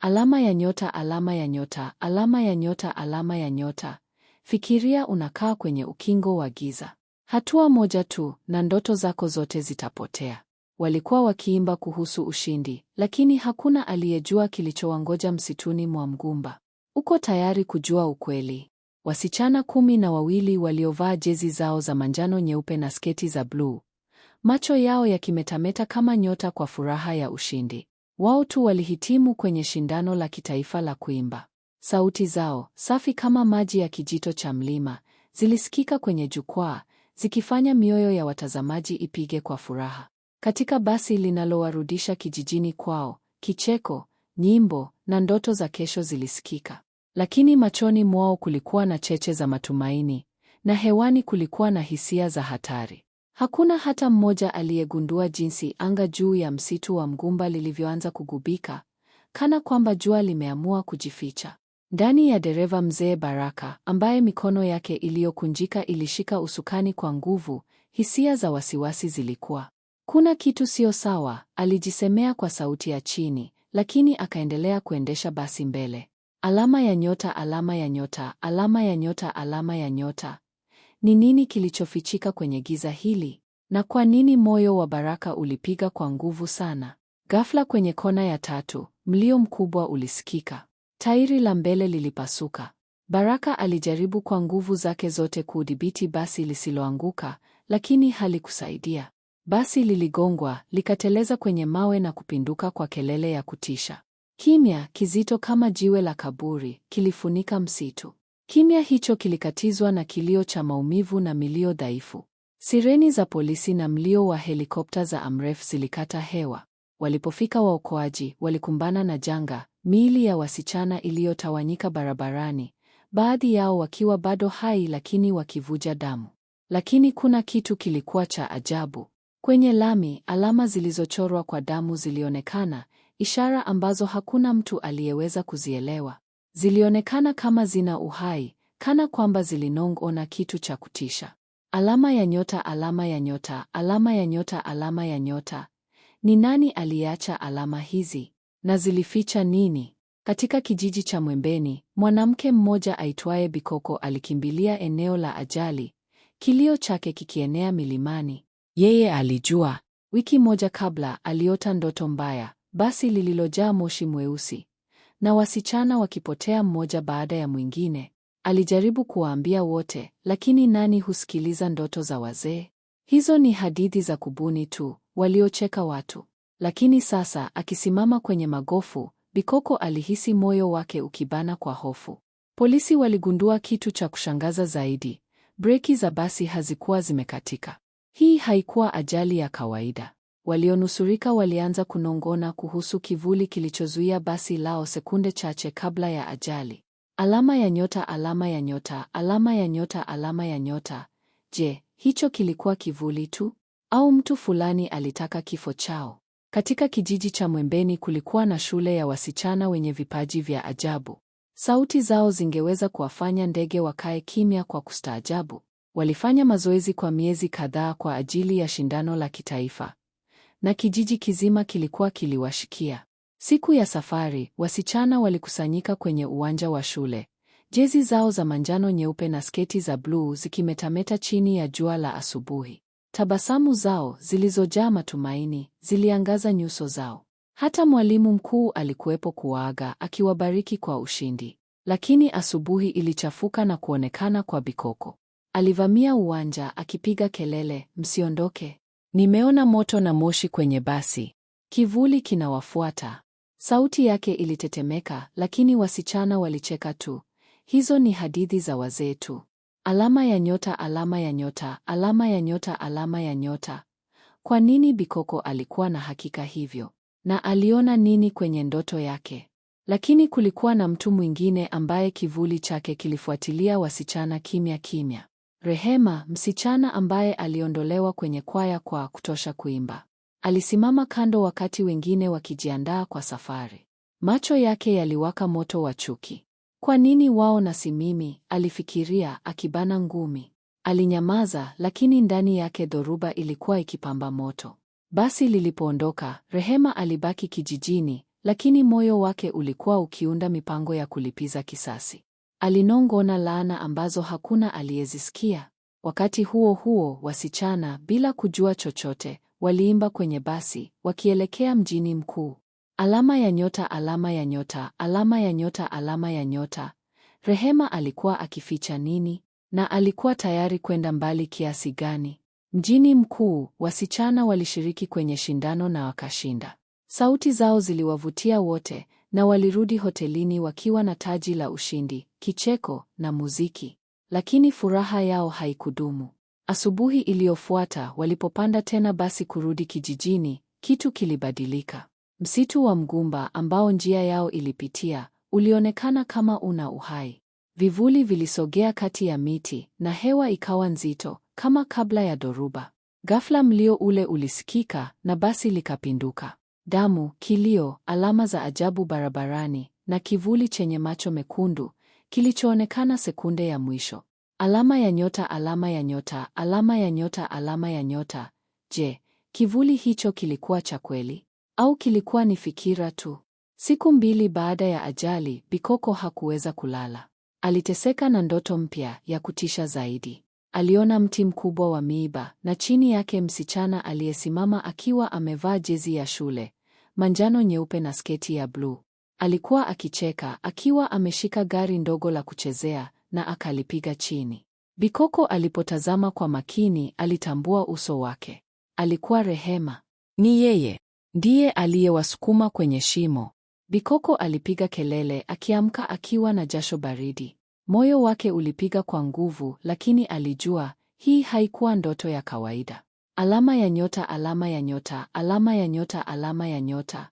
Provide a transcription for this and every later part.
Alama ya nyota, alama ya nyota, alama ya nyota, alama ya nyota. Fikiria unakaa kwenye ukingo wa giza. Hatua moja tu na ndoto zako zote zitapotea. Walikuwa wakiimba kuhusu ushindi, lakini hakuna aliyejua kilichowangoja msituni mwa Mgumba. Uko tayari kujua ukweli? Wasichana 12 waliovaa jezi zao za manjano nyeupe na sketi za bluu, macho yao yakimetameta kama nyota kwa furaha ya ushindi. Wao tu walihitimu kwenye shindano la kitaifa la kuimba. Sauti zao, safi kama maji ya kijito cha mlima, zilisikika kwenye jukwaa, zikifanya mioyo ya watazamaji ipige kwa furaha. Katika basi linalowarudisha kijijini kwao, kicheko, nyimbo na ndoto za kesho zilisikika. Lakini machoni mwao kulikuwa na cheche za matumaini, na hewani kulikuwa na hisia za hatari. Hakuna hata mmoja aliyegundua jinsi anga juu ya msitu wa Mgumba lilivyoanza kugubika, kana kwamba jua limeamua kujificha. Ndani ya dereva mzee Baraka, ambaye mikono yake iliyokunjika ilishika usukani kwa nguvu, hisia za wasiwasi zilikuwa. Kuna kitu sio sawa, alijisemea kwa sauti ya chini, lakini akaendelea kuendesha basi mbele. Alama ya nyota, alama ya nyota, alama ya nyota, alama ya nyota. Ni nini kilichofichika kwenye giza hili? Na kwa nini moyo wa Baraka ulipiga kwa nguvu sana? Ghafla kwenye kona ya tatu, mlio mkubwa ulisikika. Tairi la mbele lilipasuka. Baraka alijaribu kwa nguvu zake zote kuudhibiti basi lisiloanguka, lakini halikusaidia. Basi liligongwa, likateleza kwenye mawe na kupinduka kwa kelele ya kutisha. Kimya kizito kama jiwe la kaburi kilifunika msitu. Kimya hicho kilikatizwa na kilio cha maumivu na milio dhaifu. Sireni za polisi na mlio wa helikopta za Amref zilikata hewa. Walipofika waokoaji, walikumbana na janga, miili ya wasichana iliyotawanyika barabarani, baadhi yao wakiwa bado hai lakini wakivuja damu. Lakini kuna kitu kilikuwa cha ajabu. Kwenye lami, alama zilizochorwa kwa damu zilionekana, ishara ambazo hakuna mtu aliyeweza kuzielewa. Zilionekana kama zina uhai, kana kwamba zilinong'ona kitu cha kutisha. Alama ya nyota, alama ya nyota, alama ya nyota, alama ya nyota. Ni nani aliyeacha alama hizi? Na zilificha nini? Katika kijiji cha Mwembeni, mwanamke mmoja aitwaye Bikoko alikimbilia eneo la ajali, kilio chake kikienea milimani. Yeye alijua. Wiki moja kabla aliota ndoto mbaya, basi lililojaa moshi mweusi na wasichana wakipotea mmoja baada ya mwingine. Alijaribu kuwaambia wote, lakini nani husikiliza ndoto za wazee? Hizo ni hadithi za kubuni tu, waliocheka watu. Lakini sasa akisimama kwenye magofu, Bikoko alihisi moyo wake ukibana kwa hofu. Polisi waligundua kitu cha kushangaza zaidi. Breki za basi hazikuwa zimekatika. Hii haikuwa ajali ya kawaida. Walionusurika walianza kunong'ona kuhusu kivuli kilichozuia basi lao sekunde chache kabla ya ajali. Alama ya nyota, alama ya nyota, alama ya nyota, alama ya nyota. Je, hicho kilikuwa kivuli tu au mtu fulani alitaka kifo chao? Katika kijiji cha Mwembeni kulikuwa na shule ya wasichana wenye vipaji vya ajabu. Sauti zao zingeweza kuwafanya ndege wakae kimya kwa kustaajabu. Walifanya mazoezi kwa miezi kadhaa kwa ajili ya shindano la kitaifa, na kijiji kizima kilikuwa kiliwashikia. Siku ya safari, wasichana walikusanyika kwenye uwanja wa shule, jezi zao za manjano nyeupe na sketi za bluu zikimetameta chini ya jua la asubuhi. Tabasamu zao zilizojaa matumaini ziliangaza nyuso zao. Hata mwalimu mkuu alikuwepo kuwaaga, akiwabariki kwa ushindi. Lakini asubuhi ilichafuka na kuonekana kwa Bikoko. Alivamia uwanja akipiga kelele, msiondoke! Nimeona moto na moshi kwenye basi. Kivuli kinawafuata. Sauti yake ilitetemeka, lakini wasichana walicheka tu. Hizo ni hadithi za wazee tu. Alama ya nyota, alama ya nyota, alama ya nyota, alama ya nyota. Kwa nini Bikoko alikuwa na hakika hivyo? Na aliona nini kwenye ndoto yake? Lakini kulikuwa na mtu mwingine ambaye kivuli chake kilifuatilia wasichana kimya kimya. Rehema, msichana ambaye aliondolewa kwenye kwaya kwa kutosha kuimba. Alisimama kando wakati wengine wakijiandaa kwa safari. Macho yake yaliwaka moto wa chuki. Kwa nini wao na si mimi? Alifikiria akibana ngumi. Alinyamaza, lakini ndani yake dhoruba ilikuwa ikipamba moto. Basi lilipoondoka, Rehema alibaki kijijini, lakini moyo wake ulikuwa ukiunda mipango ya kulipiza kisasi. Alinong'ona laana ambazo hakuna aliyezisikia. Wakati huo huo, wasichana, bila kujua chochote, waliimba kwenye basi wakielekea mjini mkuu. Alama ya nyota, alama ya nyota, alama ya nyota, alama ya nyota. Rehema alikuwa akificha nini? Na alikuwa tayari kwenda mbali kiasi gani? Mjini mkuu, wasichana walishiriki kwenye shindano na wakashinda. Sauti zao ziliwavutia wote na walirudi hotelini wakiwa na taji la ushindi, kicheko na muziki. Lakini furaha yao haikudumu. Asubuhi iliyofuata, walipopanda tena basi kurudi kijijini, kitu kilibadilika. Msitu wa mgumba ambao njia yao ilipitia ulionekana kama una uhai. Vivuli vilisogea kati ya miti na hewa ikawa nzito kama kabla ya dhoruba. Ghafla mlio ule ulisikika na basi likapinduka. Damu, kilio, alama za ajabu barabarani na kivuli chenye macho mekundu kilichoonekana sekunde ya mwisho. Alama ya nyota, alama ya nyota, alama ya nyota, alama ya nyota. Je, kivuli hicho kilikuwa cha kweli au kilikuwa ni fikira tu? Siku mbili baada ya ajali, Bikoko hakuweza kulala. Aliteseka na ndoto mpya ya kutisha zaidi. Aliona mti mkubwa wa miiba na chini yake msichana aliyesimama akiwa amevaa jezi ya shule, manjano nyeupe na sketi ya bluu. Alikuwa akicheka akiwa ameshika gari ndogo la kuchezea na akalipiga chini. Bikoko alipotazama kwa makini, alitambua uso wake. Alikuwa Rehema. Ni yeye ndiye aliyewasukuma kwenye shimo. Bikoko alipiga kelele akiamka akiwa na jasho baridi. Moyo wake ulipiga kwa nguvu, lakini alijua hii haikuwa ndoto ya kawaida. Alama ya nyota, alama ya nyota, alama ya nyota, alama ya nyota.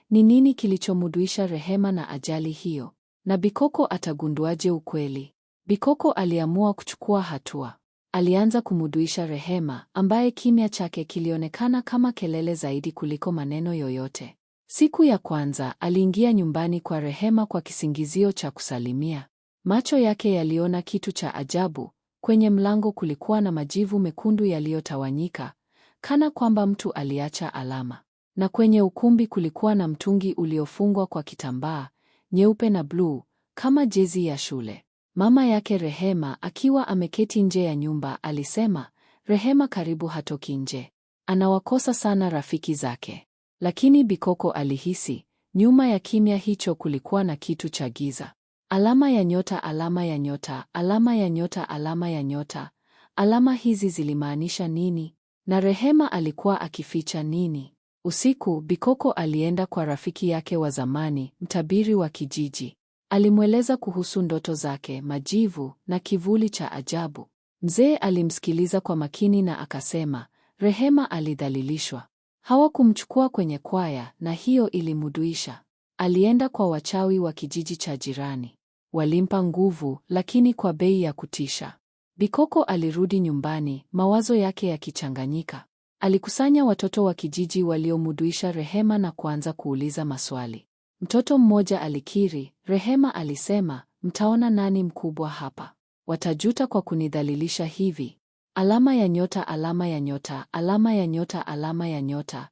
Ni nini kilichomuduisha Rehema na ajali hiyo? Na Bikoko atagunduaje ukweli? Bikoko aliamua kuchukua hatua. Alianza kumuduisha Rehema, ambaye kimya chake kilionekana kama kelele zaidi kuliko maneno yoyote. Siku ya kwanza aliingia nyumbani kwa Rehema kwa kisingizio cha kusalimia. Macho yake yaliona kitu cha ajabu. Kwenye mlango kulikuwa na majivu mekundu yaliyotawanyika, kana kwamba mtu aliacha alama. Na kwenye ukumbi kulikuwa na mtungi uliofungwa kwa kitambaa nyeupe na bluu kama jezi ya shule. Mama yake Rehema akiwa ameketi nje ya nyumba alisema, Rehema karibu hatoki nje, anawakosa sana rafiki zake. Lakini Bikoko alihisi nyuma ya kimya hicho kulikuwa na kitu cha giza. Alama ya nyota, alama ya nyota, alama ya nyota, alama ya nyota. Alama hizi zilimaanisha nini? Na Rehema alikuwa akificha nini? Usiku, Bikoko alienda kwa rafiki yake wa zamani, mtabiri wa kijiji. Alimweleza kuhusu ndoto zake, majivu na kivuli cha ajabu. Mzee alimsikiliza kwa makini na akasema, Rehema alidhalilishwa. Hawakumchukua kwenye kwaya na hiyo ilimuduisha. Alienda kwa wachawi wa kijiji cha jirani. Walimpa nguvu, lakini kwa bei ya kutisha. Bikoko alirudi nyumbani, mawazo yake yakichanganyika. Alikusanya watoto wa kijiji waliomuduisha Rehema na kuanza kuuliza maswali. Mtoto mmoja alikiri. Rehema alisema, mtaona nani mkubwa hapa. Watajuta kwa kunidhalilisha hivi. Alama ya nyota, alama ya nyota, alama ya nyota, alama ya nyota.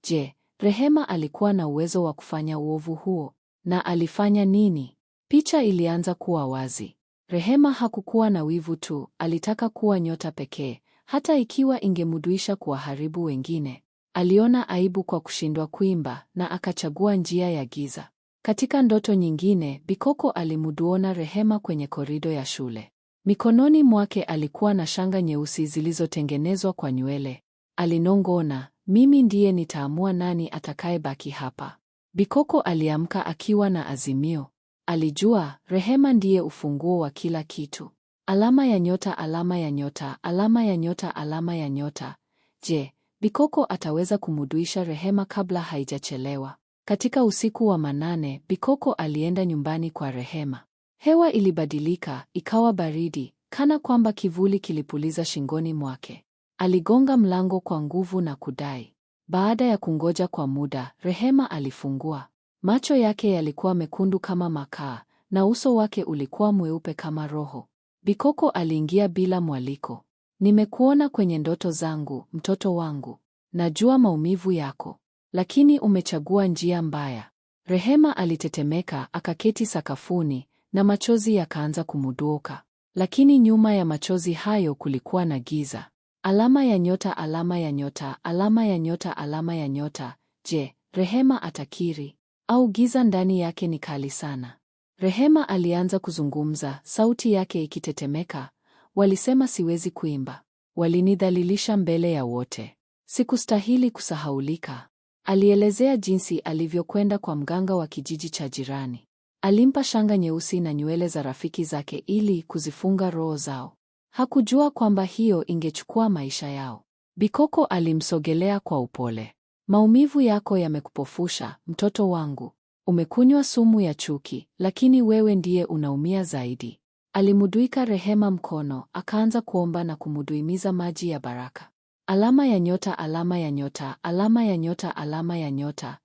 Je, Rehema alikuwa na uwezo wa kufanya uovu huo? Na alifanya nini? Picha ilianza kuwa wazi. Rehema hakukuwa na wivu tu, alitaka kuwa nyota pekee, hata ikiwa ingemuduisha kuwaharibu wengine. Aliona aibu kwa kushindwa kuimba na akachagua njia ya giza. Katika ndoto nyingine, Bikoko alimuduona Rehema kwenye korido ya shule. Mikononi mwake alikuwa na shanga nyeusi zilizotengenezwa kwa nywele. Alinong'ona, mimi ndiye nitaamua nani atakayebaki hapa. Bikoko aliamka akiwa na azimio. Alijua Rehema ndiye ufunguo wa kila kitu. Alama ya nyota, alama ya nyota, alama ya nyota, alama ya nyota. Je, Bikoko ataweza kumuduisha Rehema kabla haijachelewa? Katika usiku wa manane, Bikoko alienda nyumbani kwa Rehema. Hewa ilibadilika, ikawa baridi, kana kwamba kivuli kilipuliza shingoni mwake. Aligonga mlango kwa nguvu na kudai. Baada ya kungoja kwa muda, Rehema alifungua. Macho yake yalikuwa mekundu kama makaa na uso wake ulikuwa mweupe kama roho. Bikoko aliingia bila mwaliko. Nimekuona kwenye ndoto zangu, mtoto wangu. Najua maumivu yako, lakini umechagua njia mbaya. Rehema alitetemeka, akaketi sakafuni na machozi yakaanza kumuduoka. Lakini nyuma ya machozi hayo kulikuwa na giza. Alama ya nyota, alama ya nyota, alama ya nyota, alama ya nyota. Je, Rehema atakiri au giza ndani yake ni kali sana? Rehema alianza kuzungumza, sauti yake ikitetemeka. Walisema siwezi kuimba, walinidhalilisha mbele ya wote, sikustahili kusahaulika. Alielezea jinsi alivyokwenda kwa mganga wa kijiji cha jirani. Alimpa shanga nyeusi na nywele za rafiki zake ili kuzifunga roho zao. Hakujua kwamba hiyo ingechukua maisha yao. Bikoko alimsogelea kwa upole. Maumivu yako yamekupofusha, mtoto wangu. Umekunywa sumu ya chuki, lakini wewe ndiye unaumia zaidi. Alimuduika Rehema mkono, akaanza kuomba na kumuduimiza maji ya baraka. Alama ya nyota, alama ya nyota, alama ya nyota, alama ya nyota.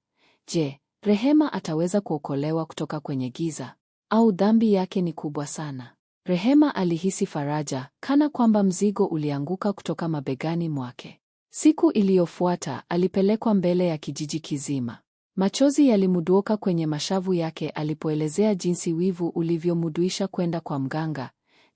Je, Rehema ataweza kuokolewa kutoka kwenye giza au dhambi yake ni kubwa sana? Rehema alihisi faraja, kana kwamba mzigo ulianguka kutoka mabegani mwake. Siku iliyofuata alipelekwa mbele ya kijiji kizima. Machozi yalimuduoka kwenye mashavu yake alipoelezea jinsi wivu ulivyomuduisha kwenda kwa mganga,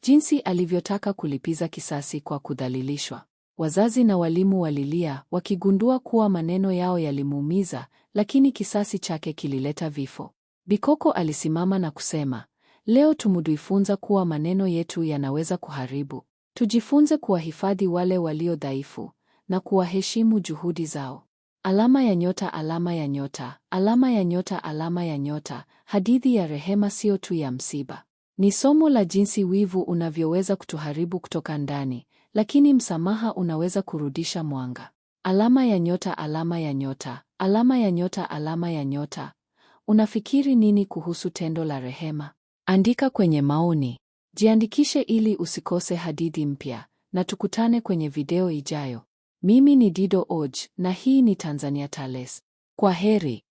jinsi alivyotaka kulipiza kisasi kwa kudhalilishwa. Wazazi na walimu walilia, wakigundua kuwa maneno yao yalimuumiza, lakini kisasi chake kilileta vifo. Bikoko alisimama na kusema, leo tumuduifunza kuwa maneno yetu yanaweza kuharibu. Tujifunze kuwahifadhi wale walio dhaifu na kuwaheshimu juhudi zao. Alama ya nyota, alama ya nyota, alama ya nyota, alama ya nyota. Hadithi ya Rehema sio tu ya msiba, ni somo la jinsi wivu unavyoweza kutuharibu kutoka ndani, lakini msamaha unaweza kurudisha mwanga. Alama ya nyota, alama ya nyota, alama ya nyota, alama ya nyota. Unafikiri nini kuhusu tendo la Rehema? Andika kwenye maoni. Jiandikishe ili usikose hadithi mpya, na tukutane kwenye video ijayo. Mimi ni Dido Oj na hii ni Tanzania Tales. Kwa heri.